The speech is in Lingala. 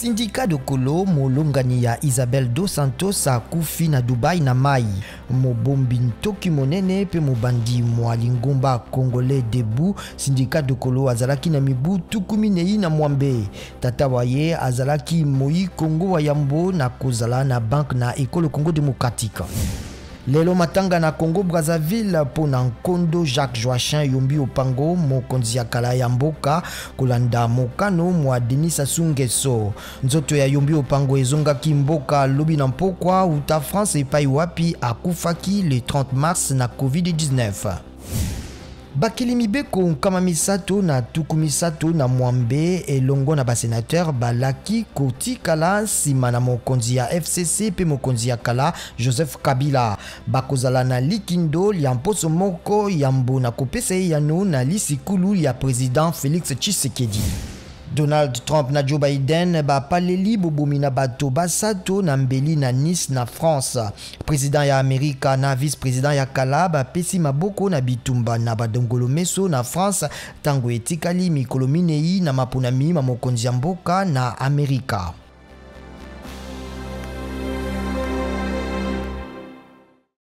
Sindika Dokolo, molongani ya Isabel dos Santos, akufi na Dubai na mai. Mobombi ntoki monene mpe mobandi mwa lingomba Congolais Debout, Sindika Dokolo azalaki na mibu 46. Tata wa ye azalaki moi Congo wa yambo na kozala na banque na ekolo Congo démocratique. Lelo matanga na Congo Brazzaville mpo na nkondo Jacques Joachin Yombi Opango, mokonzi ya kala ya mboka, kolanda mokano mwa Denis Sassou Nguesso. Nzoto ya Yombi Opango ezongaki mboka lobi na mpokwa uta France epai wapi akufaki le 30 mars na COVID-19. Bakili mibeko 336 elongo na basenateur balaki kotikala nsima na mokonzi ya FCC mpe mokonzi ya kala Joseph Kabila. Bakozala na likindo lya mposo moko yambo na kopesa eyano na lisikulu ya president Felix Tshisekedi. Donald Trump na Joe Biden bapaleli bobomi na bato basato na mbeli na Nice na France. President ya Amerika na vice-president ya kala bapesi maboko na bitumba na badongolo meso na France tango etikali mikolo minei na maponami ma mokonzi ya mboka na Amerika.